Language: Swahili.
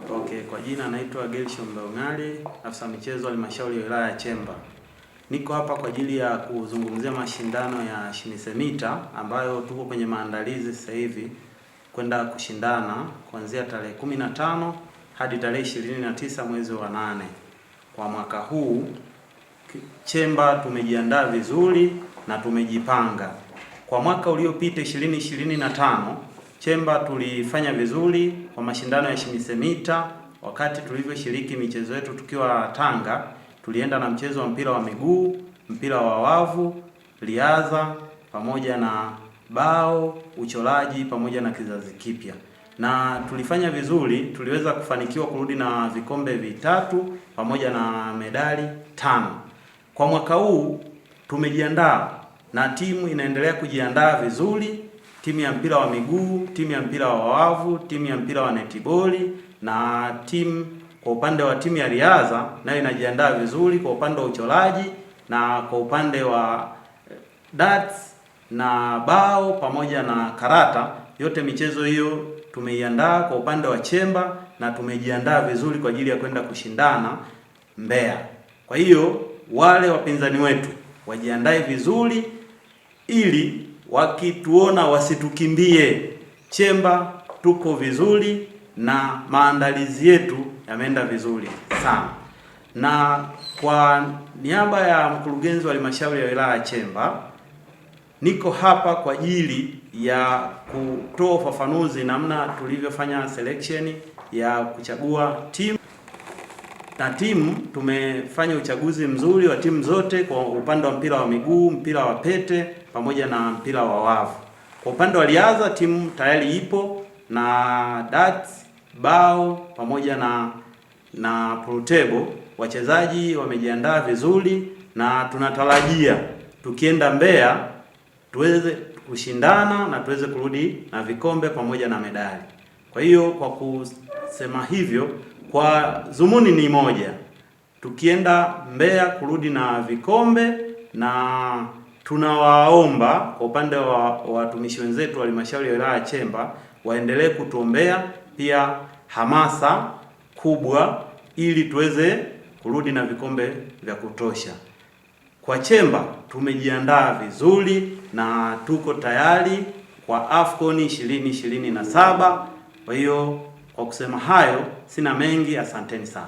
Okay, kwa jina naitwa Gershom Mbeong'ali, afisa michezo halmashauri ya wilaya ya Chemba. Niko hapa kwa ajili ya kuzungumzia mashindano ya Shimisemita ambayo tuko kwenye maandalizi sasa hivi kwenda kushindana kuanzia tarehe 15 hadi tarehe 29 mwezi wa 8 kwa mwaka huu. Chemba tumejiandaa vizuri na tumejipanga. Kwa mwaka uliopita 2025 Chemba tulifanya vizuri kwa mashindano ya Shimisemita. Wakati tulivyoshiriki michezo yetu tukiwa Tanga, tulienda na mchezo wa mpira wa miguu, mpira wa wavu, riadha pamoja na bao, uchoraji pamoja na kizazi kipya, na tulifanya vizuri. Tuliweza kufanikiwa kurudi na vikombe 3 pamoja na medali 5. Kwa mwaka huu tumejiandaa na timu inaendelea kujiandaa vizuri, timu ya mpira wa miguu, timu ya mpira wa wavu, timu ya mpira wa netiboli na timu kwa upande wa timu ya riadha nayo inajiandaa vizuri kwa upande wa uchoraji na kwa upande wa darts na bao pamoja na karata. Yote michezo hiyo tumeiandaa kwa upande wa Chemba na tumejiandaa vizuri kwa ajili ya kwenda kushindana Mbeya. Kwa hiyo wale wapinzani wetu wajiandae vizuri ili wakituona wasitukimbie. Chemba tuko vizuri na maandalizi yetu yameenda vizuri sana. Na kwa niaba ya mkurugenzi wa halmashauri ya wilaya ya Chemba, niko hapa kwa ajili ya kutoa ufafanuzi namna tulivyofanya selection ya kuchagua timu. Na timu tumefanya uchaguzi mzuri wa timu zote kwa upande wa mpira wa miguu, mpira wa pete pamoja na mpira wa wavu. Kwa upande wa riadha timu tayari ipo na darts, bao pamoja na pool table. Wachezaji wamejiandaa vizuri na tunatarajia tukienda Mbeya tuweze kushindana na tuweze kurudi na vikombe pamoja na medali. Kwa hiyo kwa kusema hivyo, kwa dhumuni ni moja, tukienda Mbeya kurudi na vikombe, na tunawaomba kwa upande wa watumishi wenzetu wa halmashauri ya wilaya ya Chemba waendelee kutuombea pia hamasa kubwa ili tuweze kurudi na vikombe vya kutosha. Kwa Chemba tumejiandaa vizuri na tuko tayari kwa AFCON 2027. Kwa hiyo kwa kusema hayo sina mengi, asanteni sana.